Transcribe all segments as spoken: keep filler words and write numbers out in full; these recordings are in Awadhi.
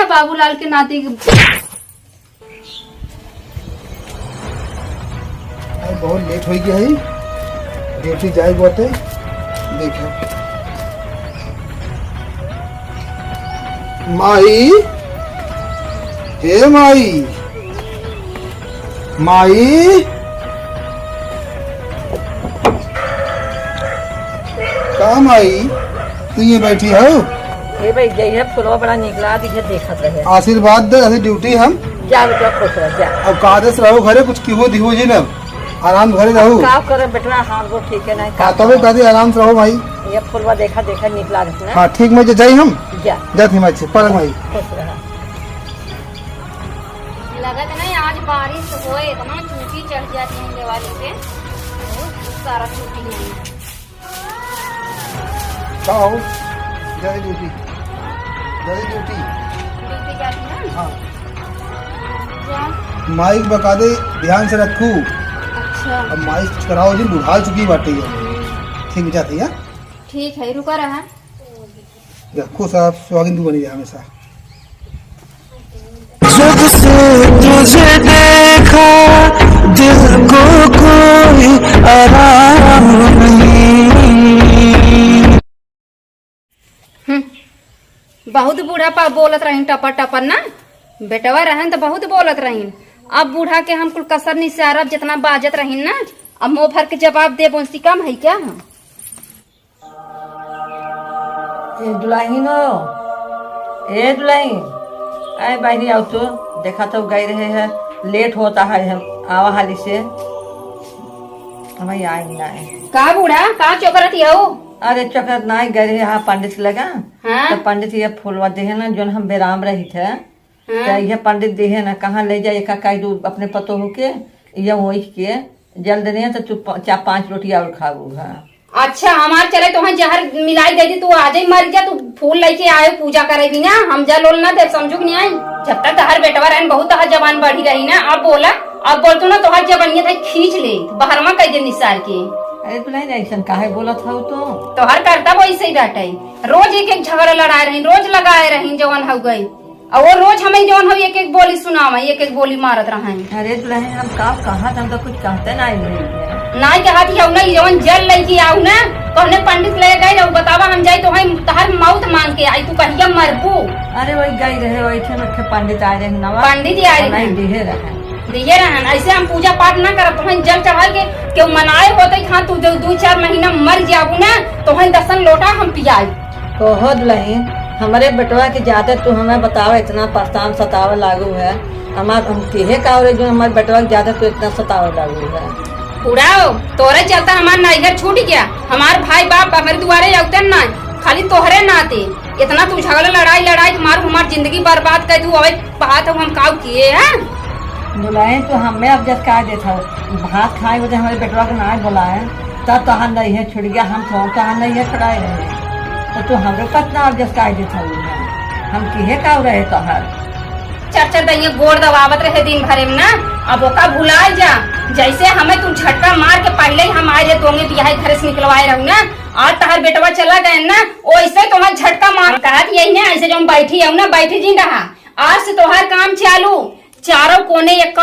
बाबूलाल के नाती। अरे, बहुत लेट होइ गया है, ड्यूटी जाए बाटे। देखो माई, हे माई, माई। का माई, तू ये बैठी हो? ए भाई, जइहे फुलवा बड़ा निकला दिखे, देखत रहे। आशीर्वाद दे, अभी ड्यूटी हम। जा बेटा, खुश रह, जा। अब कादे से रहो घरे, कुछ किहो दिहो जी ना, आराम घरे रहो। का करे बेटवा, हाथ गोड़ ठीक है नहीं, हाँ, का तबे करे? कहते आराम से रहो भाई। ये फुलवा देखा, देखा निकला दिखे ना। हाँ, ठीक, मैं जाई हम। जा। जात ही मैं अच्छे, पलक भाई। खुश रहा। लगत नहीं आज बारिश होए, इतना चूंटी चढ़ जाती है दिवाली पे, बहुत सारा चूंटी है। का हो? जय ड्यूटी, जय ड्यूटी। ड्यूटी जाती है? हाँ। जा। माइक बका दे, ध्यान से रखू। अच्छा। अब माइक कुछ कराओ जी, बुढ़ा चुकी बाटे ये। हम्म। ठीक जाती है? ठीक है, रुका रहा। जा, खुश आप सुहागिन तू बनी रहे हमेशा। जब से तुझे देखा, दिल को कोई आराम नहीं। हम्म, बहुत बूढ़ा पा बोलत रहीन टपर टपर ना, बेटवा रहन त बहुत बोलत रहीन। अब बूढ़ा के हम कुल कसर निसारब, जितना बाजत रहीन ना, अब मुँह भर के जवाब देब, उनसे कम है क्या हम? ए दुलहिनो, ए दुलहिन, आए बाहरी आओ तो, देखा तो गई रहे है, लेट होता है, हम आवा हाली से, हम आई ना है। का बूढ़ा, का चोकरत हऊ? अरे चोकरत ना, गई रहे हाँ पंडित लगा, हाँ? तो पंडित ये फूलवा देहे ना, जोन हम बेराम रही थे, हाँ। तो यह पंडित देहे ना, कहाँ ले जाए, एका कह दू अपने पतोह के, या वही के, जल देने हैं तो तू प-, चार पाँच रोटी और खाबू, हाँ। अच्छा, हमार चले तोहर जहर मिलाई दे दी, तू आजे मर जा, तू फूल लेके आए पूजा करे भी ना, हम जल ओल ना दे, समझू कि नहीं आई? जब तक तोहर बेटवा रहन बहुत तोहर जबान बढ़ी रही ना, अब बोला, अब बोल तू ना तोहर जबनिया था खींच ले, बहरमा कह दे निसार के। अरे तू नहीं ऐसन काहे बोलत हऊ तू? तोहर करता वैसे ही बाटे, रोज एक एक झगड़ा लड़ाए रही, रोज लगाए रही जवन हो गई। और वो रोज हमें जौन हो एक एक बोली सुनावे, एक एक बोली मारत रहे। अरे दुलहिन, हम का कहत, हम तो कुछ कहते नाई भई है। नाई कहत ही हऊ ना, ई जौन जल लइके आऊ ना, कहने पंडित ले गए रहू, बतावा हम जाई तो हम तहर मौत मांग के आई, तू कहिया मरबू? अरे वही गई रहे, वही थे मुख्य पंडित आए रहे नवा। पंडित ही आए रहे। दिहे रहे। दिहे रहन, ऐसे हम पूजा पाठ ना करब, तोहन जल चढ़ाई के केहू मनाए होते, हाँ, तू जो दू चार महीना मर जाबू ना, तोहन दसन लोटा हम पियाई। कहो दुलहिन, हमरे बेटवा के जाते तू हमें बतावे, इतना परेशान सतावे लागू है। हमार, हम केहे का रे जो हमारे बेटवा के जाते तू इतना सतावे लागू है। बुढ़ाओ, तोरे चलता हमार नैहर छूट गया, हमार भाई बाप हमारे दुआरे अवते ना, खाली तोहरे नाते इतना तू झगड़ा लड़ाई लड़ाई के मारू हमार जिंदगी बर्बाद कर दू। अबे बात हम काऊ किए हैं? दुलहिन, तू हमें अब जस काहे देत हऊ? भात खाए बदे हमारे बेटवा के नाय बोलाए, तब तोहार नैहर छुट गया, हम तो तोहार नैहर छुड़ाए रहे, तो तू हमरे पत ना अब जस काहे देत हऊ? हम किहे काऊ रहे तोहार? चार चार दइया गोड़ दबावत रहे दिन भरे में ना, अब ओका भुलाए जा। जैसे हमें तू झटका मार के पहले ही हम आए रहे, तोंगे बियाहे घर से निकलवाए रहू ना, आज तहार बेटवा चला गए ना, ओइसे तोहार झटका मार। कहत यही ना, ऐसे जौन बैठी हऊ ना, बैठी जिन रहा, आज से तोहार काम चालू। चारों कोने एक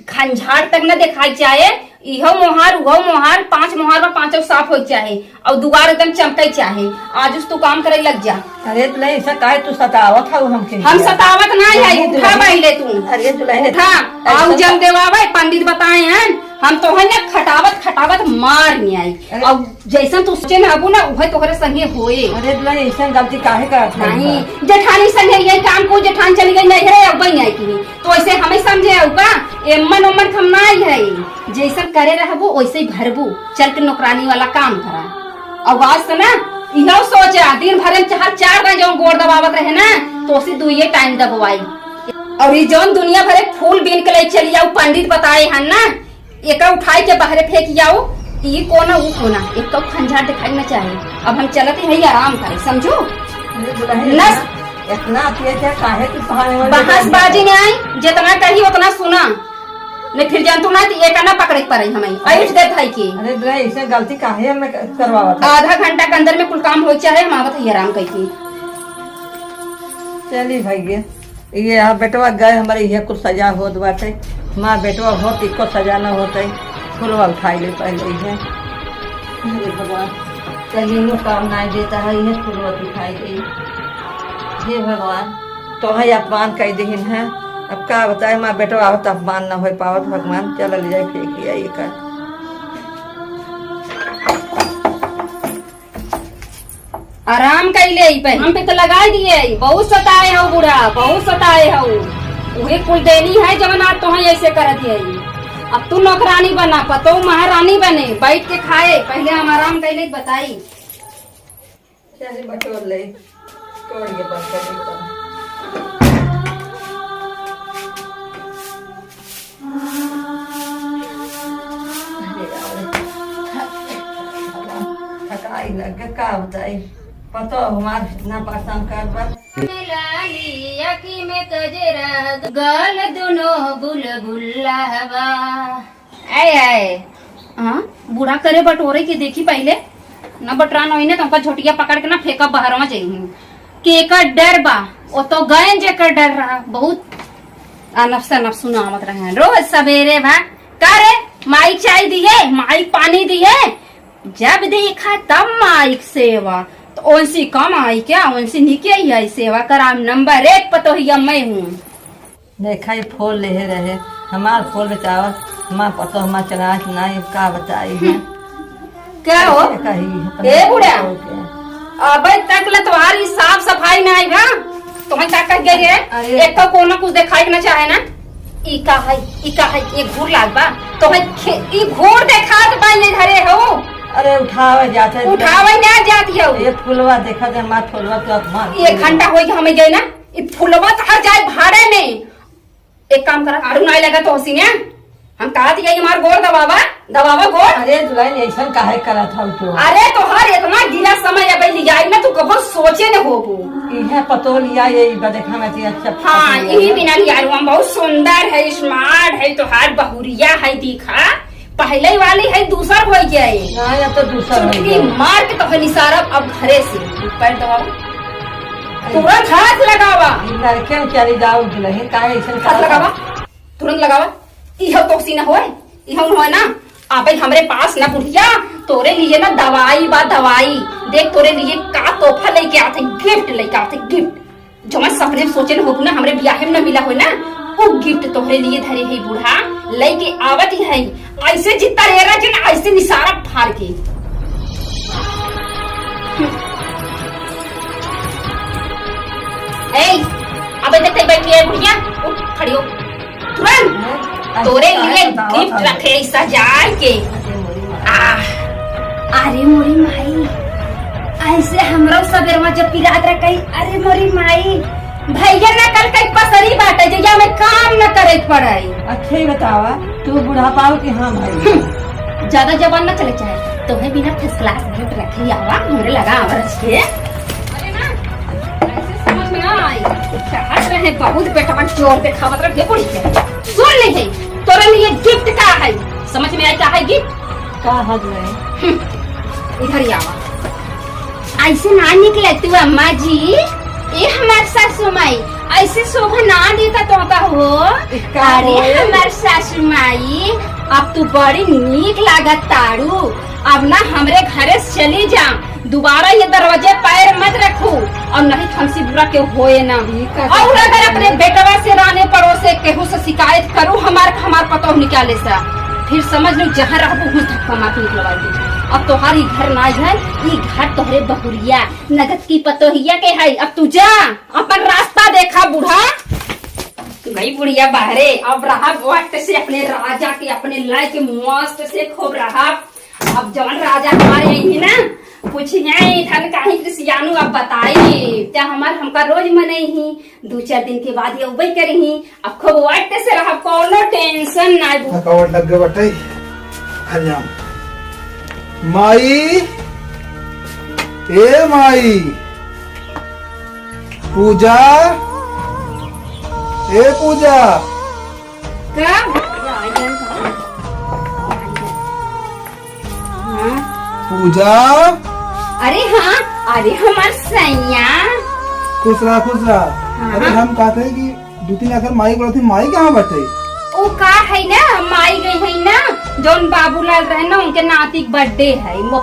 खंझाड़ तक न देखाई चाहे, इहो मोहार, उहो मोहार, पांच मोहार बा, पांचों साफ होई चाहे, और दुआर एकदम चमकई चाहे। आज उस तू काम करे लग जा। अरे दुलहिन, ऐसा काहे तू सतावत हऊ हमके? हम सतावत ना है, नहीं उठा दुलहिन। पहले तू। अरे दुलहिन, उठा, ऐसा आऊ जल देवावे, पंडित बताए हैं, हम तोहन ना खटावत खटावत मार नहीं आई। अरे और जैसन तू सोचे में हबू ना, उहे तोहरे संगे होए। अरे दुलहिन, ऐसन गलती काहे करत हऊ? नहीं, जेठानी संगे यही काम को, जेठान चली गई नहीं है, अब नहीं आई की। तो ऐसे हमें समझे हऊ का? एमन ओमन हम ना आई है। जैसन करे रहबू, वैसे ही भरबू। चल के नौकरानी वाला काम करा। और आज से ना, इहो सोचा, दिन भर में चार, चार बार जौन गोड़ दबावत रहे ना, तो उसे दुइये टाइम दबवाई। और ये जौन दुनिया भरे फूल बीन के ले चली आऊ, पंडित बताए हैं ना, एका उठाई के बाहरे फेंक आऊ, ई कोना, ऊ कोना, एक तो खंझार दिखाई ना चाहे। अब हम चलत ही आराम करे, समझू? अरे दुलहिन, नस- इतना, इतना अत्याचार काहे तू सहाने वाली बहसबाजी दुलहिन? नहीं आई, जितना कही उतना सुना, नहीं फिर जान तू ना तो एका ना पकड़े के पड़े हमें, अरे। आयुष देत है कि। अरे दुलहिन, ऐसे गलती काहे हमें क-, करवावत है? आधा घंटा के अंदर में कुल काम हो चाहे, हम आवत ही आराम करके। चली भाई, ये ये यहाँ बेटवा गए हमारे, ये कुल सजा होत बाटे। हमार बेटवा होत, इको सजा न होत है। फुलवा उठाई ले पहले इहे। अरे भगवान, कहीं नो काम ना देता है, इहे फुलवा उठाई ले। हे भगवान, तोहे अपमान कई दिहिन है। अब का बताए, हमार बेटवा आवत अपमान न होई पावत। भगवान, चल ले जाए फेंक दिया ये का। आराम कइले ही पे, हम पे तो लगाई दिए ही। बहुत सताए हो बूढ़ा, बहुत सताए हो। उहे कुल देनी है जवन आज तोहे ऐसे करत है। अब तू नौकरानी बना, पतोह महारानी बने, बैठ के खाए। पहले हम आराम कइले ही बताई। चल बटोर ले, तोड़ के बस कर दे। अरे राम रे। थकाई लग, का बताई, पतो हमार ना परेशान कर बा। में लाली, आँखी में कजरा, गाल दुनो गुलगुल्ला बा। ऐ, ऐ, हाँ, बूढ़ा करे बटोरे के देखी पहिले, न बटरान होई ना, तो हमका झोटिया पकड़ के ना फेंकब बहरवा जइहीं। केकर डर बा, ओ तो गयन जेकर डर रहा, बहुत अनप सनप सुनावत रहे हैं। रोज सबेरे भा, का रे, माई चाय दिहे, माई पानी दिहे, जब देखा तब माई के सेवा, तो ओनसी कम आई क्या, ओनसी निके ही आई सेवा करा, नंबर एक पतोहिया मैं हूँ। देखा, ये फोल लेहे रहे, हमार फोल बेचावा, हमार पतो, हमार चलाक नाई, का बताई है। क्या हो? ऐसे कही, अपने ए बूढ़ा, पतो के। अबे तक ले तोहार ई साफ सफाई ना आई बा। तोहे का कह गई रे? अरे। एक तो कोनो कुछ देखाई के ना चाहे ना। ई का है, ई का है, एक घूर लाग बा। तोहे खे-, ई घूर देखात बा, ये धरे हो। अरे उठावे जाते। उठावे ना जाती हो। ये फुलवा देखा दे, हमार फुलवा तो अपमान। एक घंटा होई के हमें गए ना। ई फुलवा तो हर जाए भाड़े में। एक काम करा, आड़ू नाई लगा तो हसी ने। हम कहा थी, "ये हमार गोड़ दबावा, दबावा गोड़।" अरे दुल्हन, ऐसन काहे करत हऊ तू? अरे तोहार इतना गिला समय अब लियाई ना, तू कबो सोचे न होबू। इहे पतो लिया, ये बा देखा मैं थी अच्छा हाँ, पसंद यही है। बिना लिया हम बहुत सुंदर है, smart है, तोहार बहुरिया है, दिखा। पहले वाली है, दूसर हो जाए। ना, या तो दूसर हो चुटकी जाए। मार के तो है निसारब अब घरे से। पैर दबाओ। अरे। तुरंत हाथ लगावा। ई लड़के में चली जाओ दुल्हन, काहे ऐसन हाथ करत लगावा। हो? तुरंत लगावा। इहो तो सीना होए, इहो न होए ना। अबे हमरे पास ना बुढ़िया, तोरे लिए ना दवाई बा दवाई। देख तोरे लिए का तोहफा लेके आते, gift लेके आते, gift। जवन सपने में सोचे न होबू ना, हमरे बियाहे में न मिला होई ना, उ gift तोहरे लिए धरे है बूढ़ा, लइके आवत ही है। ऐसे जितना रेरा के ना, ऐसे निसारा फाड़ के। ए, अबे जब तक बैठी है बुढ़िया, उठ, खड़ी हो। तुरंत हाँ, तोरे ऐसा लिए बताओ gift था। रखे सजाए के। अरे मोरी माई। आह, अरे मोरी माई, ऐसे हमरो सबेरवा जब पिरात रह कही, अरे मोरी माई, भैया ना कल कई पसरी बाटे, जइया में काम न करे के पड़े। अच्छा ही बतावा, तू बुढ़ापाओ कि हाँ भाई? हम्म, ज्यादा जबान ना चले चाहे, तोहे बिना first class gift रखे आवा, हमरे लगा आवा रच के। अरे ना, ऐसे समझ में ना आई, चाहत रहे बहुत बेटवा जोर देखावत रहे बुढ़ी के। सुन ले है, तोरे लिए gift का है, समझ में आई का है gift? का हद में? हम्म, इधर ही आवा। ऐसे ना निकले तू अम्मा जी। ए हमार सासू माई, ऐसे शोभा ना देता तो का हो? का अरे हो? हमार सासू माई, अब तू बड़ी नीक लागत तारू। अब ना हमरे घरे से चली जा, दोबारा ये दरवाजे पैर मत रखू, और नहीं तो हमसे बुरा केहू होए ना। ई का और कहत अगर है? अपने बेटवा से राने पड़ोसे केहू से शिकायत करू हमार, हमार पतोह निकाले से, फिर समझ लो जहाँ रहबू हुई धक्का मार के निकलवा दे। अब तोहार ई घर ना है, ई घर तोहरे बहुरिया नगद की पतोहिया के है। अब तू जा, अपन रास्ता देखा बूढ़ा। गई बुढ़िया बाहरे, अब रहा वक्त से अपने राजा के, अपने लायक मस्त से खूब रहा। अब जवन राजा हमारे आई ही ना, पूछिया धन काहे के सियानू अब बताई, त्या हमार हमका रोज मनई ही, दो चार दिन के बाद ये उबई करी ही, अब खूब वक्त से रहा, कौनो tension ना। थकावट लग गए बटे, हरियाम। माई, ए माई, पूजा, ए पूजा। का? हाँ? पूजा। अरे हाँ, अरे हमार सैया। खुश रहा, खुश रहा। हाँ। अरे, हम कहते हैं कि दो तीन आखिर माई बोलत ही, माई कहाँ बाटे? ओ का है ना, माई गई है ना, जौन बाबूलाल रहे ना, उनके नाती के birthday है, वो